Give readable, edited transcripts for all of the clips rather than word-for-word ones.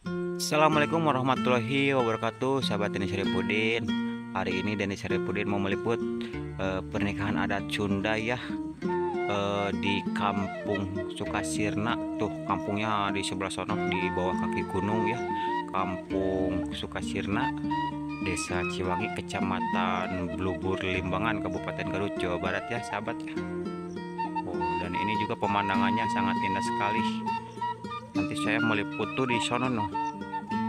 Assalamualaikum warahmatullahi wabarakatuh, sahabat Deni Syarifudin. Hari ini Deni Syarifudin mau meliput pernikahan adat Sunda ya, di Kampung Sukasirna. Tuh kampungnya di sebelah sono, di bawah kaki gunung ya. Kampung Sukasirna, Desa Ciwangi, Kecamatan Blubur Limbangan, Kabupaten Garut, Jawa Barat ya sahabat ya. Oh, dan ini juga pemandangannya sangat indah sekali. Nanti saya meliput tuh di sono noh,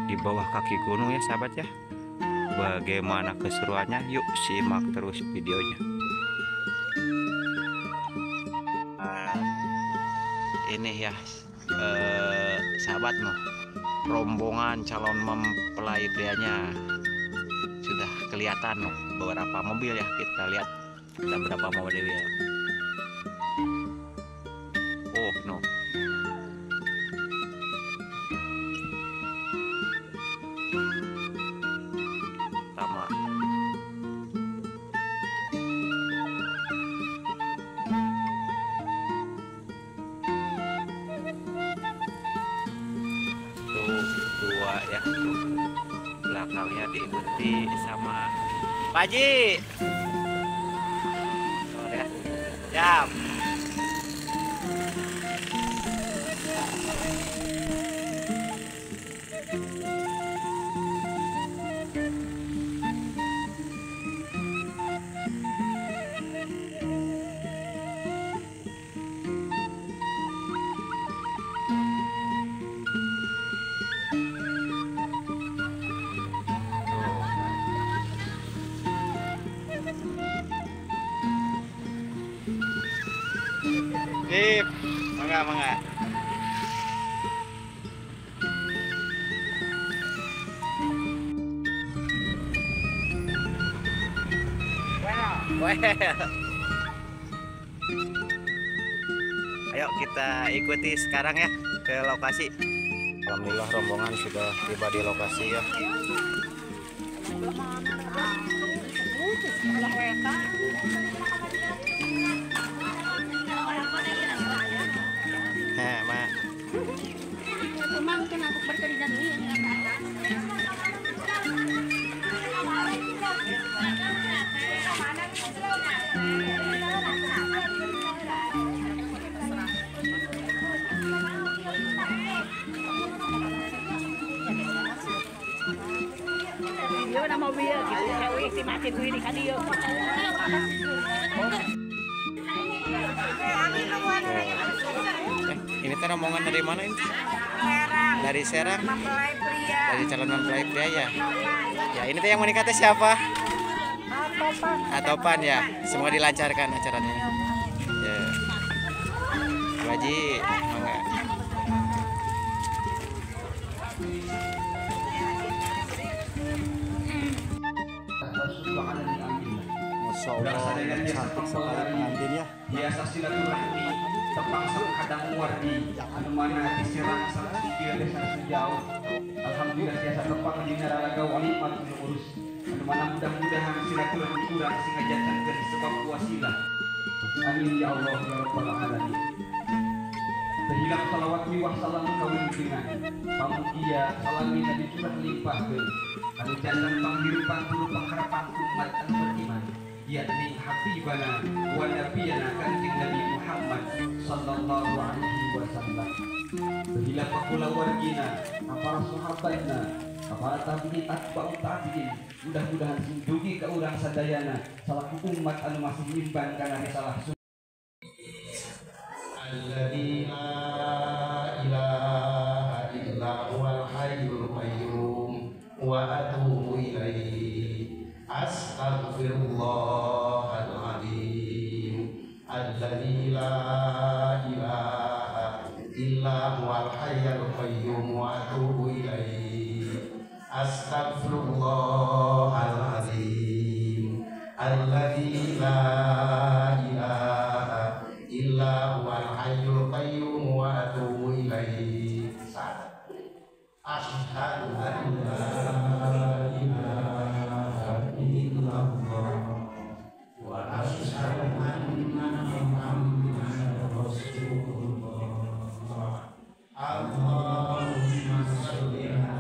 di bawah kaki gunung ya sahabat ya. Bagaimana keseruannya? Yuk simak terus videonya. Ini ya sahabat noh, rombongan calon mempelai prianya sudah kelihatan noh, beberapa mobil ya. Kita lihat ada berapa mobil ya. Oh no. Pertama. Tuh dua ya, tuh belakangnya diikuti sama Pak Haji. Oh, ya. Siap. Sip, mangga mangga. Well. Ayo kita ikuti sekarang ya ke lokasi. Alhamdulillah rombongan sudah tiba di lokasi ya. Ini teh rombongan dari mana ini? Serang. Dari Serang. Mempelai pria. Dari calon mempelai pria ya. Ya, ini teh yang menikah teh siapa? Atopan. Atopan ya. Semoga dilancarkan acaranya. Ya. Bu Haji, mangga. Masya Allah, cantik sekali pengantin ya. Biasa silaturahmi, terpaksa kadang wardi, anu mana diserang sareng supir desa sejauh. Alhamdulillah biasa tepang di naralaga walimat nu urus. Anu mana mudah-mudahan silaturahmi urang sing ngajantenkeun sebab wasilah. Amin ya Allah ya rabbal alamin. Terhilang salawat miwah salam kawin dengan pamugia salami nabi curah limpahkeun. Anu jantan panghirupan tulu pangharapan umat anu beriman, yakni habibana wa nabiyana Kanjeng Nabi Muhammad sallallahu alaihi wasallam. Bila pakula wargina, para sahabatna, para tabi'in atba'ut tabi'in, mudah-mudahan sing dugi ka urang sadayana salaku umat anu masih nyimpan kana risalah. Alladzi la ilaha illa huwal hayyul qayyum wa atubu ilaihi. Astaghfirullahal azim alladzi la ilaha illa huwal hayyul qayyum wa atubu ilaihi. Astaghfirullahal azim alladzi la ilaha illa huwal hayyul qayyum wa atubu ilaihi. Asyhadu an la ilaha illallah wa asyhadu anna Muhammadar Rasulullah. Allahumma sholli ala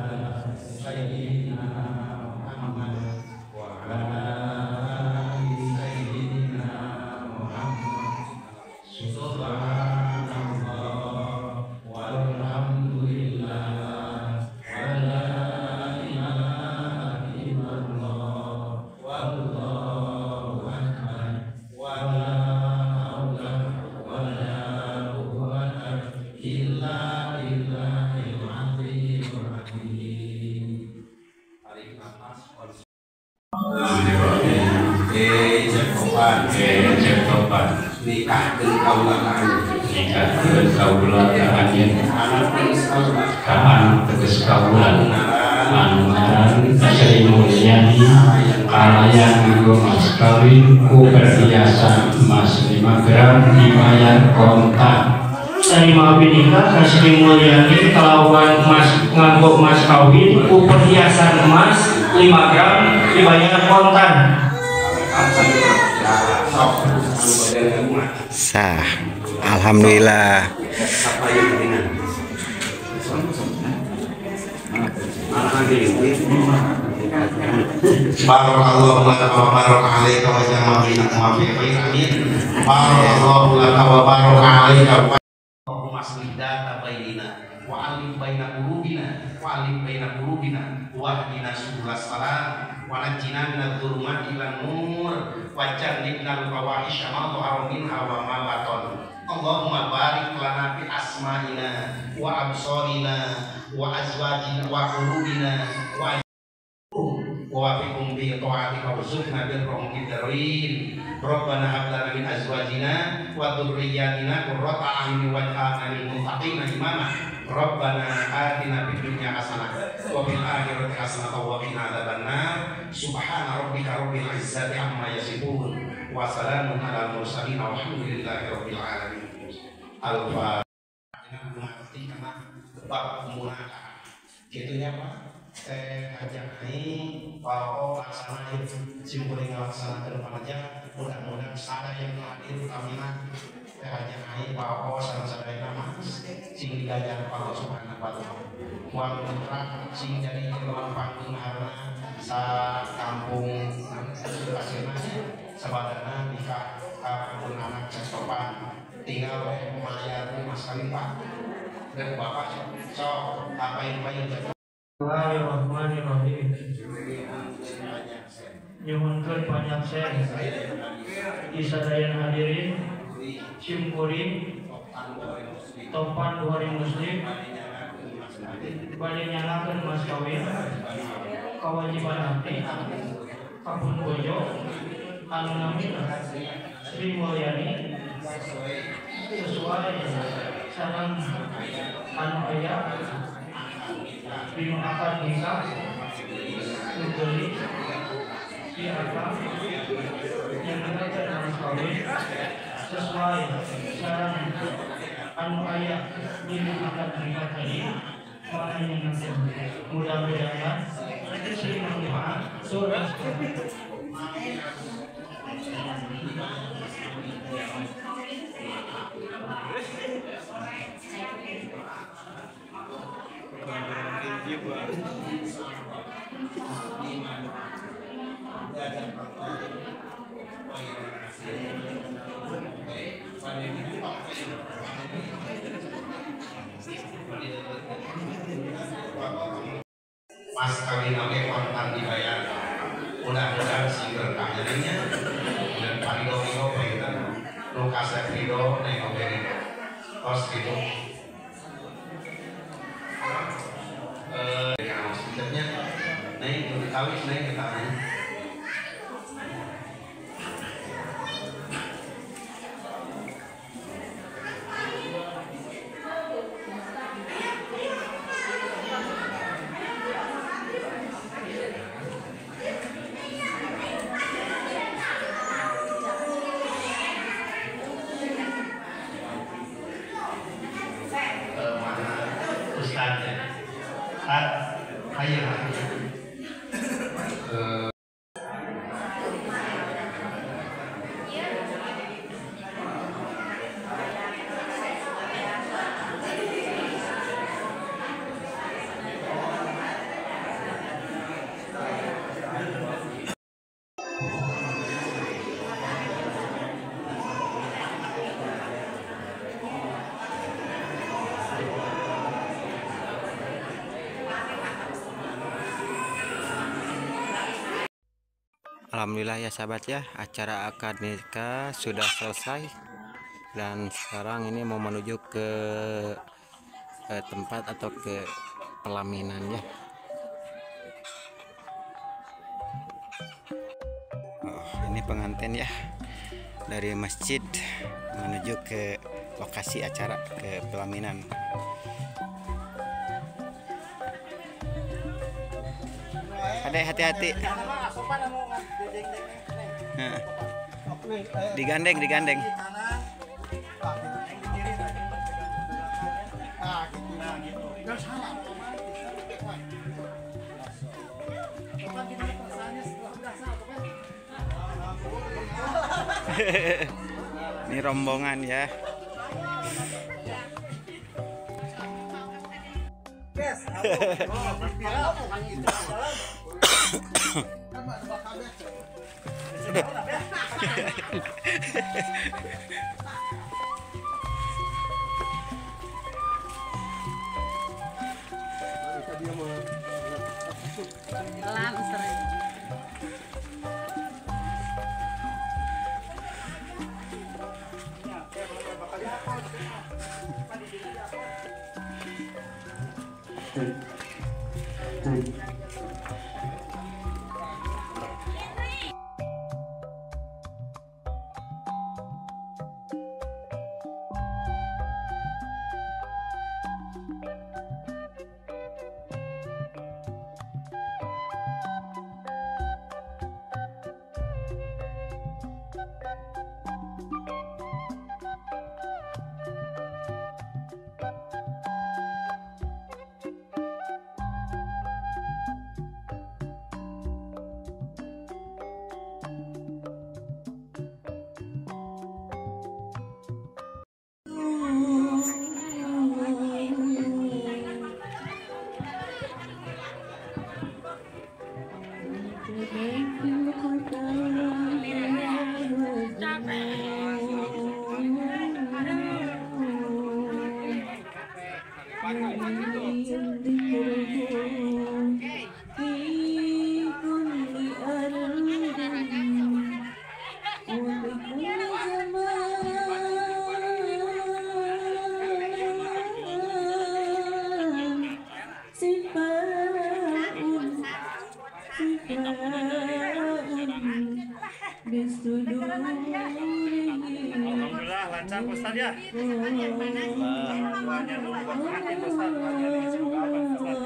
Topan Cep Topan nikahkeun kaula ka anjeun, nikahkeun kaula ka anjeun, anak tegas kaula, ka anak tegas kaula, anu ngaran Sri Mulyani kalayan nganggo mas kawin ku perhiasan emas 5 gram dibayar kontan. Tarima abdi nikah ka Sri Mulyani kalawan mas nganggo mas kawin ku perhiasan emas 5 gram dibayar kontan. Sah, alhamdulillah. Barakallahu laka wa baraka alaika wa jama'a bainakuma fi khair, amin. Barakallahu laka wa baraka alaika wa maslidata bainina wa alim baina qulubina wa alim baina qulubina wahdina subulas salam wa najjina minadz dzulumati ilan nur wa jannibnal fawahisha ma dhahara minha wa ma batan. Allahumma barik lana fi asma'ina wa absarina wa azwajina wa qulubina wa wafiqhum bi ta'atika warzuqna birrahum fid dharain. Rabbana hab lana min azwajina wa dhurriyyatina qurrata a'yun waj'alna lil muttaqina imama. Rabbana atina fid dunya hasanah wa fil akhirati hasanah wa qina adzabannar. Subhana rabbika rabbil izzati amma yasifun wa salamun alal mursalin walhamdulillahi rabbil alamin. Alfa dengan mengerti karena bab pembunuhan gitunya Pak teh hajah ini pao laksana simpuling laksanakeun panaja mudah-mudahan sada yang hadir utamina teh hajah ini pao sareng sadayana mah sing diganjar ku Allah Subhanahu wa taala moal putra sing jadi jelema panggung-harna sa kampung pasirna sabadana nikah ka pun anak Cep Topan tinggal we mayar mas kawin Pak dan bapak sok apain-apain. Bismillahirrahmanirrahim. Nyuhunkeun panyaksen di sadayana hadirin simkuring Topan Buhari Muslim bade nyalakeun mas kawin kawajiban abdi kapun bojo anu namina Sri Mulyani sesuai sareng anu aya dina akad nikah dibeli di akad yang mengajar mas kawin sesuai sareng anu aya dina akad nikah tadi makanya nanti mudah-mudahan sing manfaat surah. Mas kawin oge kontan dibayar mudah-mudahan sing berkah jadinya dan parido-rido pengen nu kasep rido neng oge rido tos gitu maksudnya neng dikawis neng kita neng Alhamdulillah ya sahabat ya, acara akad nikah sudah selesai dan sekarang ini mau menuju ke tempat atau ke pelaminan ya. Oh, ini pengantin ya, Dari masjid menuju ke lokasi acara, ke pelaminan. Adek, hati-hati. Digandeng, digandeng. Ini rombongan ya. Alhamdulillah lancar Ustaz ya. Doanya dulu buat pengantin Ustaz, doanya nih semoga apa Ustaz.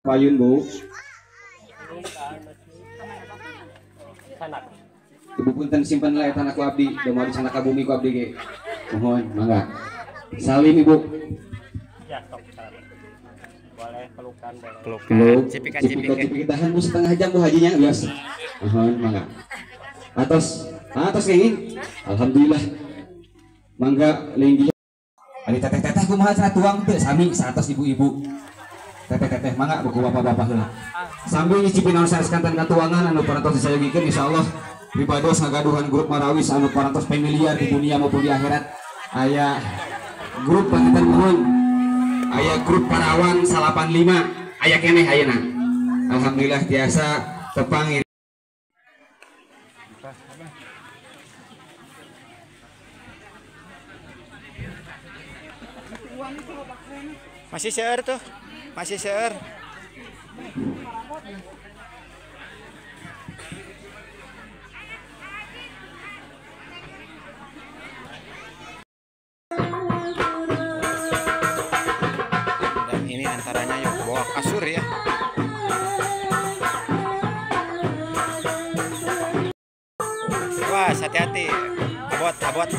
Payun Bu. Ibu punten simpen lah eta ku abdi, da moal disana ka bumi ku abdi ge. Mohon mangga. Salim Ibu. Ya, tok. Boleh pelukan, boleh. Pelukan. Cipika cipika. Tahan Bu setengah jam Bu hajinya, biasa. Mohon mangga. Atos, atos kenging. Alhamdulillah. Mangga linggih. Ari teteh-teteh kumaha cenah tuang teu sami 100 ibu-ibu. Teteh-teteh mangga buku bapak-bapak heula. Sambil nyicipin naon sanes kanten katuangan anu parantos disayogikeun insyaallah pribados ngagaduhan grup Marawis anu parantos familiar di dunia maupun di akhirat. Aya grup panginten nuhun. Aya grup Parawan 85 aya keneh ayeuna. Alhamdulillah tiasa tepang. Masih seueur tuh. Masih seueur. Dan ini antaranya yuk bawa kasur ya. Wah, hati-hati. Abot, abot.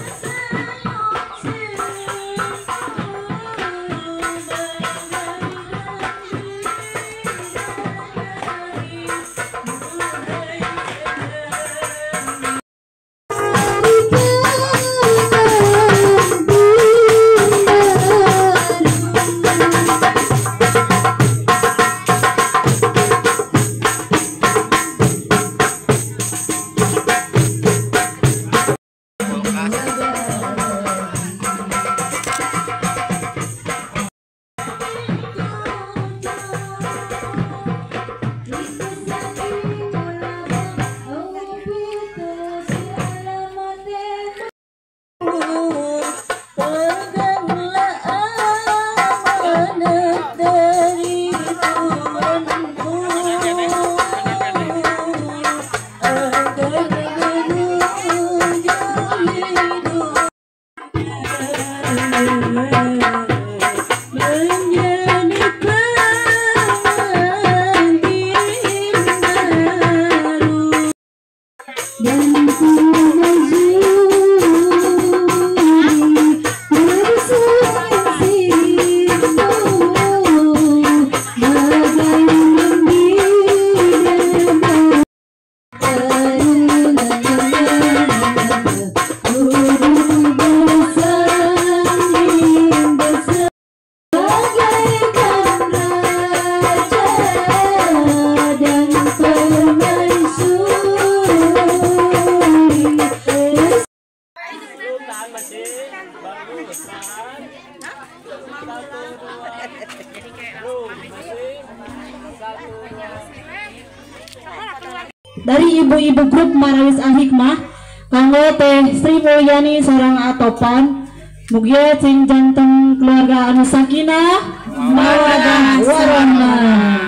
Dari ibu-ibu grup Marawis Al-Hikmah kanggo Teh Sri Mulyani sareng Atopan, mugia cing janten keluarga anu sakinah mawaddah warahmah.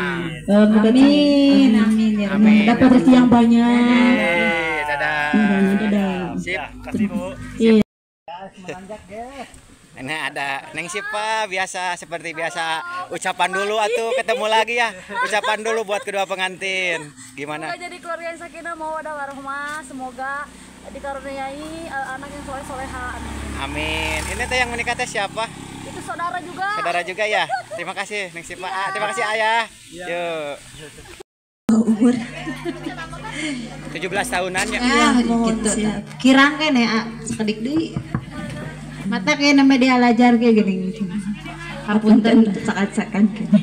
Amin, amin ya. Amin. Dapat rezeki yang banyak. Dadah. Dadah. Sip, kasih Bu. Iya. Ini ada Neng Sipa biasa seperti biasa ucapan dulu atau ketemu lagi ya. Ucapan dulu buat kedua pengantin. Gimana? Semoga jadi keluarga yang sakinah mawaddah warahmah, semoga dikaruniai anak yang soleh soleha. Amin. Ini teh yang menikah teh siapa? Itu saudara juga. Saudara juga ya. Terima kasih Neng Sipa. Ya. Terima kasih ayah. Ya. Yuk. Umur 17 tahunan ya. Ya, gitu. Kirang kan ya, sekedik deui. Mata kayak nama dia alajar kayak gini. Hapunten sakat-sakan gini.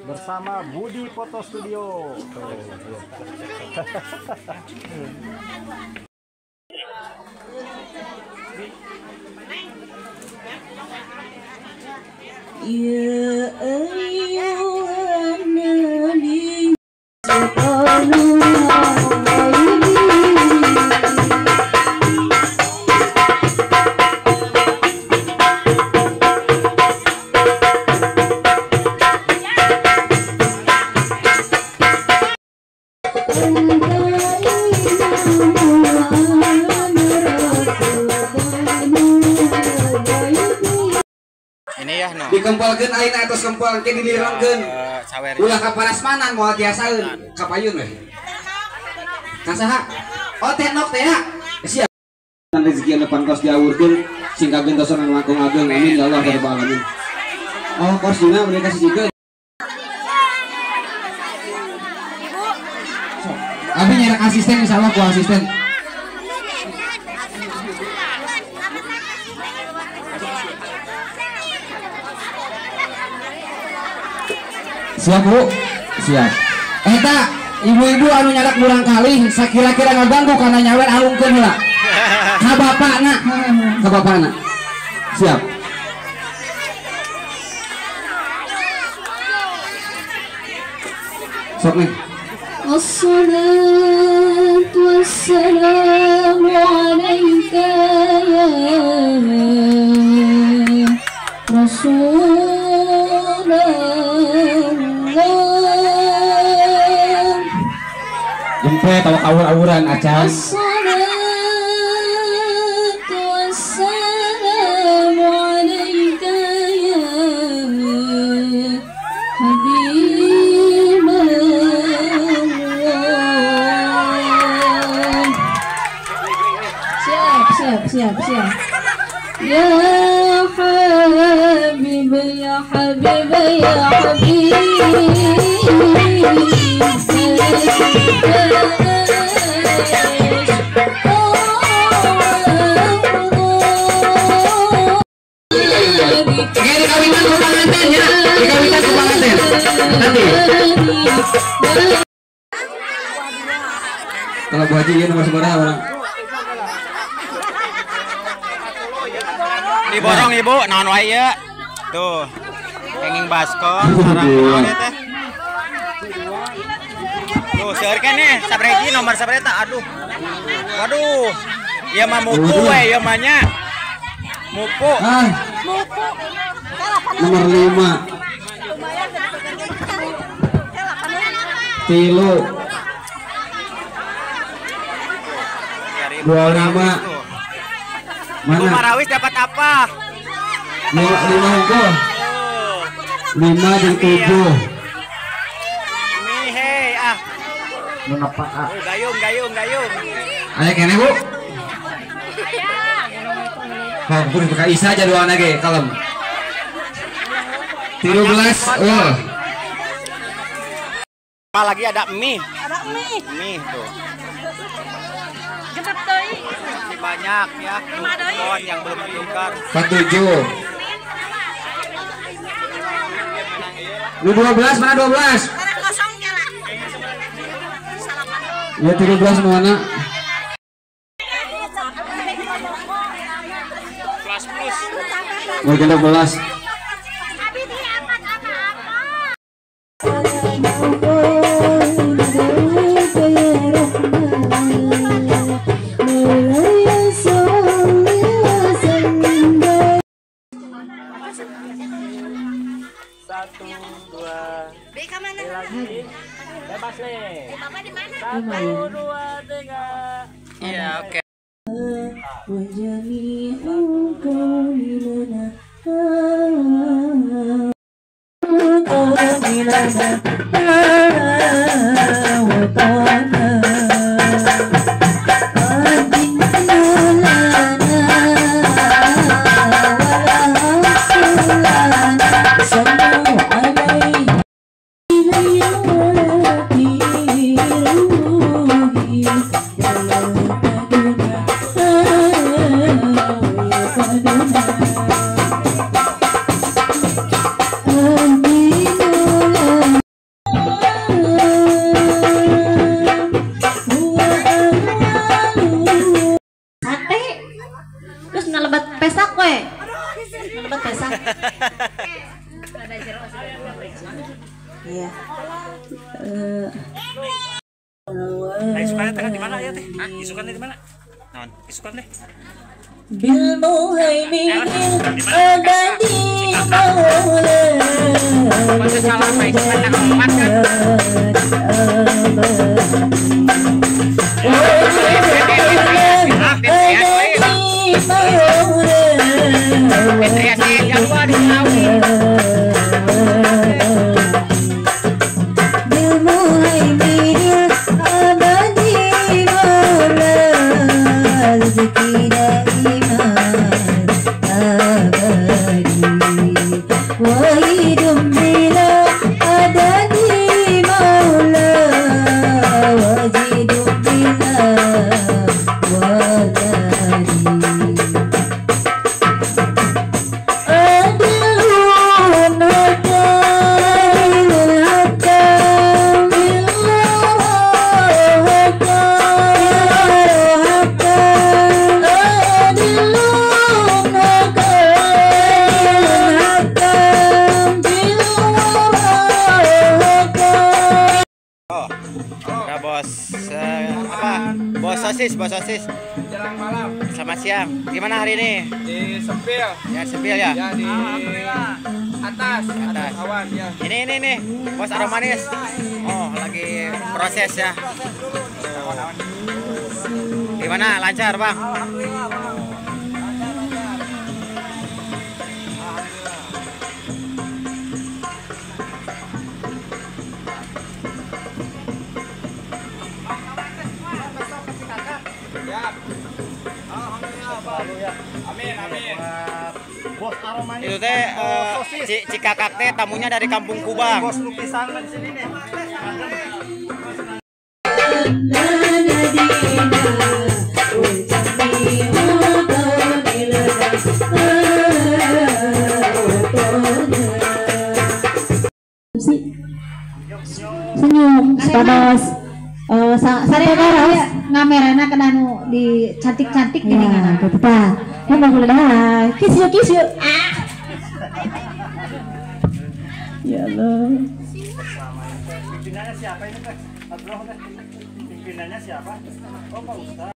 Bersama Budi Foto Studio. Ya ayyuhan nabi ya no. Dikempelkeun ayeuna atos kempel ke dilirongkeun. Ulah ka parasmanan moal tiasaeun, ka payun we. Ka saha? Oh teh nok teh ya. Siap. Rezeki anu pantos diawurkeun sing kagentosan anu langkung ageng amin ya Allah ya rabbal alamin. Oh kos dina mereka sijikeun. Abi nyerak asisten insyaallah ku asisten. Siap Bu? Siap. Eta ibu-ibu anu nyarak murang kali sakira-kira ngaganggu karena nyawer alungkeun heula. Ka bapakna, ka bapakna. Siap. Sok nih. Assalatu wassalamu alaika ya Rasulullah. Jempe tawa awur-awuran acan. Assalatu wassalamu alaika ya Habibullah. Siap, siap, siap, siap. Ya Habib, ya Habib, ya Habib. Dikawinan ku panganten ya, dikawinan ku panganten. Nanti. Kalau Bu Haji ya nomor sabaraha orang? Diborong ibu, naon wae ieu? Tuh. Kenging baskom sareng naon ieu teh? Tuh, seueur keneh sabaraha hiji nomor sabaraha eta? Aduh. Waduh. Ieu mah mupu we ieu mah nya. Mupu. Mupu. Nomor 5. Tilu. 25. Mana? Bu Marawis dapat apa? 5 hukum. 5 di 7. Mie hei ah. Menepak ah. Gayung gayung gayung. Aya keneh Bu? Hampur ka Isa jadwalna ge kalem. 13 oh. Lagi ada mie. Ada mie. Mie tuh. Genep deui. Masih banyak ya kupon yang belum ditukar. 47. Lu 12 mana 12? Ya 13 mana? Plus plus. Mau 13. Bebas nih. 1, 2, 3. Iya, oke. Terus nelebat pesak we. Nelebat pesak. Iya. Isukannya teh di mana ya teh? Isukannya di mana? Naon? Isukan teh. Bil muhaimin abadi maula. Bos sosis. Menjelang malam. Selamat siang. Gimana hari ini? Di Sempil. Ya, Sempil ya. Ya, di atas awan ya. Ini nih, Bos Aromanis. Oh, lagi proses ya. Gimana? Lancar, Bang? Alhamdulillah, Bang. Amin, amin. Bos Aromanis. Itu teh Cikakak teh tamunya dari Kampung Kubang. Bos lukisan di sini nih. Senyum, panas. Sare ngamerana kena nu di cantik-cantik gini kan. Ya, tah. Mun boleh dah. Kiss you, kiss you. Ya Allah. Pimpinannya siapa ini, Teh? Pimpinannya siapa? Oh, Pak Ustaz.